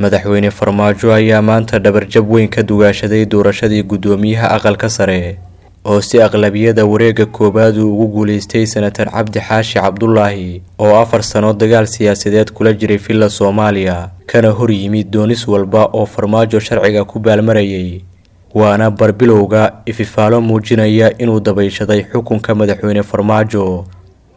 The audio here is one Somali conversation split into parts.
Madaxweyne Farmaajo ayaa maanta dhabarjab weyn ka dugaashaday doorashadii guddoomiyaha aqalka sare, oo si aqlabiyada wareegga koowaad uu ugu guuleystay Senator Cabdi Xaashi Cabdulaahi, oo 4 sano dagaal siyaasadeed kula jiray Villa Soomaaliya, kana hor yimid doonis walba oo Farmaajo sharciga ku baalmarayay. Waana barbilowga ififaalo muujinaya inuu dabayshaday xukunka madaxweyne Farmaajo.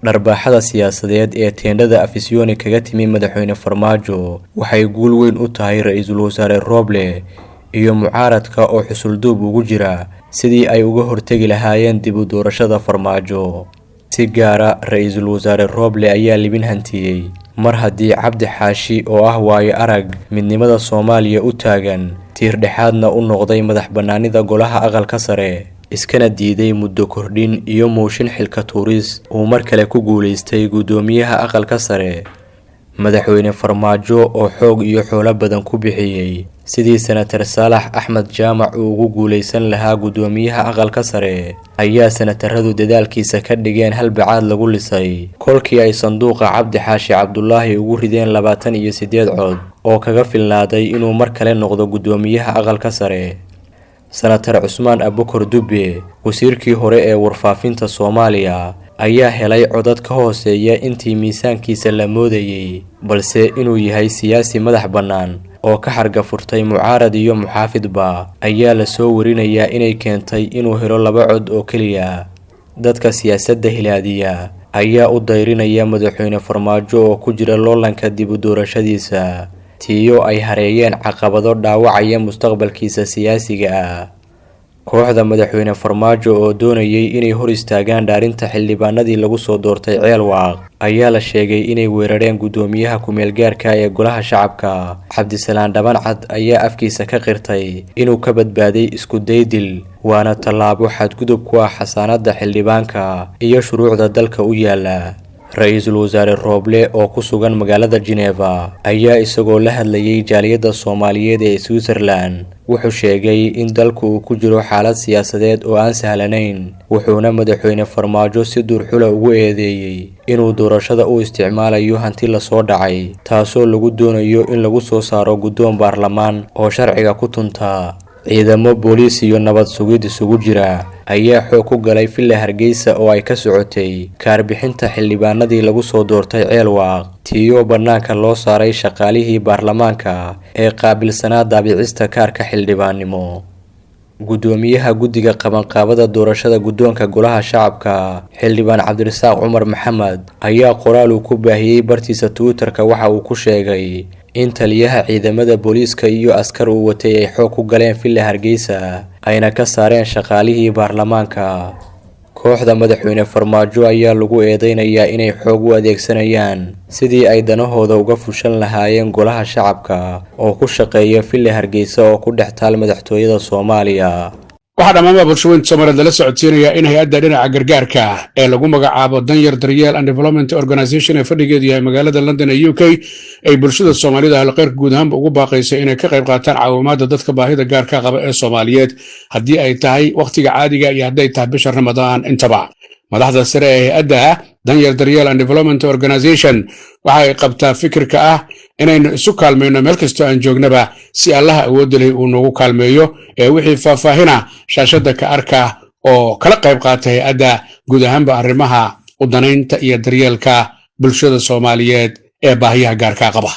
Dharbaaxada siyaasadeed ee teendhada Afisyooni kaga timi madaxweyne Farmaajo waxay guul weyn u tahay ra-iisul wasaare Rooble iyo mucaaradka oo xusulduub ugu jira sidii ay uga hortegi lahaayeen dib u doorashada Farmaajo. Si gaara, ra-iisul wasaare Rooble ayaa libin hantiyey mar haddii Cabdi Xaashi, oo ah waayo arag midnimada Soomaaliya u taagan, tiir dhexaadna u noqday madax bannaanida golaha aqalka sare, iskana diiday muddo kordhin iyo mooshin xilka tuuris, uu mar kale ku guuleystay guddoomiyaha aqalka sare. Madaxweyne Farmaajo oo xoog iyo xoolo badan ku bixiyey sidii Senator Saalax Axmed Jaamac uu ugu guuleysan lahaa guddoomiyaha aqalka sare ayaa senataradu dadaalkiisa ka dhigeen halbacaad lagu lisay, kolkii ay sanduuqa Cabdi Xaashi Cabdulaahi ugu rideen 28 cod oo kaga filnaaday inuu mar kale noqdo guddoomiyaha aqalka sare. Senator Cusmaan Abukar Dubbe, wasiirkii hore ee warfaafinta Soomaaliya, ayaa helay codad ka hooseeya intii miisaankiisa la moodayey, balse inuu yahay siyaasi madax bannaan oo ka xarga furtay mucaarad iyo muxaafidba ayaa lasoo warinayaa inay keentay inuu helo 2 cod oo keliya. Dadka siyaasadda hilaadiya ayaa u dayrinaya madaxweyne Farmaajo oo ku jira loolanka dib u doorashadiisa, tiiyo ay hareeyeen caqabado dhaawacaya mustaqbalkiisa siyaasiga ah. Kooxda madaxweyne Farmaajo oo doonayay inay hor istaagaan dhaarinta xildhibaanadii lagu soo doortay Ceelwaaq ayaa la sheegay inay weerareen guddoomiyaha ku-meel gaarka ee golaha shacabka. Cabdisalaan Dhabancad ayaa afkiisa ka qirtay inuu ka badbaaday isku daydil, waana tallaabo xadgudub ku ah xasaanadda xildhibaanka iyo shuruucda dalka u yaala. Ra-iisul wasaare Rooble oo ku sugan magaalada Geneva ayaa isagoo la hadlayay jaaliyadda Soomaaliyeed ee Switzerland wuxuu sheegay in dalku uu ku jiro xaalad siyaasadeed oo aan sahlanayn, wuxuuna madaxweyne Farmaajo si duurxula ugu eedeeyey inuu doorashada u isticmaalayo hanti lasoo dhacay, taasoo lagu doonayo in lagu soo saaro guddoon baarlamaan oo sharciga ku tunta. Ciidamo booliis iyo nabad sugid isugu jira ayaa xoog ku galay Villa Hargeysa oo ay ka socotay kaarbixinta xildhibaanadii lagu soo doortay Ceelwaaq, tiiyoo bannaanka loo saaray shaqaalihii baarlamaanka ee qaabilsanaa daabicista kaarka xildhibaannimo. Guddoomiyaha guddiga qabanqaabada doorashada guddoonka golaha shacabka, xildhibaan Cabdirasaaq Cumar Maxamed, ayaa qoraal uu ku baahiyey bartiisa Twitter-ka waxa uu ku sheegay in taliyaha ciidamada booliiska iyo askar uu watay ay xoog ku galeen Villa Hargeysa, ayna ka saareen shaqaalihii baarlamaanka. Kooxda madaxweyne Farmaajo ayaa lagu eedeynayaa inay xoog u adeegsanayaan sidii ay danahooda uga fushan lahaayeen golaha shacabka oo ku shaqeeya Villa Hargeysa oo ku dhex taal madaxtooyada Soomaaliya. Waxaa dhammaanba bulshaweynta Soomaaliyeed lala socodsiinayaa in hay-adda dhinaca gargaarka ee lagu magacaabo Danyar Daryeel and Development Organization ee fadhigeedu yahay magaalada London ee UK ay bulshada Soomaalida ahluqeyrka guud ahaanba ugu baaqaysa inay ka qayb qaataan caawimaadda dadka baahida gaarka qaba ee Soomaaliyeed, haddii ay tahay wakhtiga caadiga iyo hadday tahay bisha Ramadaan intaba. Madaxda sare ee hay-adda Danyar Daryeel and Development Organization waxa ay qabtaa fikirka ah inaynu isu kaalmayno meel kastoo aan joognaba, si Allaha awoodda leh uu noogu kaalmeeyo. Ee wixii faahfaahina shaashadda ka arka oo kala qayb qaata hay-adda guud ahaanba arrimaha u danaynta iyo daryeelka bulshada Soomaaliyeed ee baahiyaha gaarkaa qaba.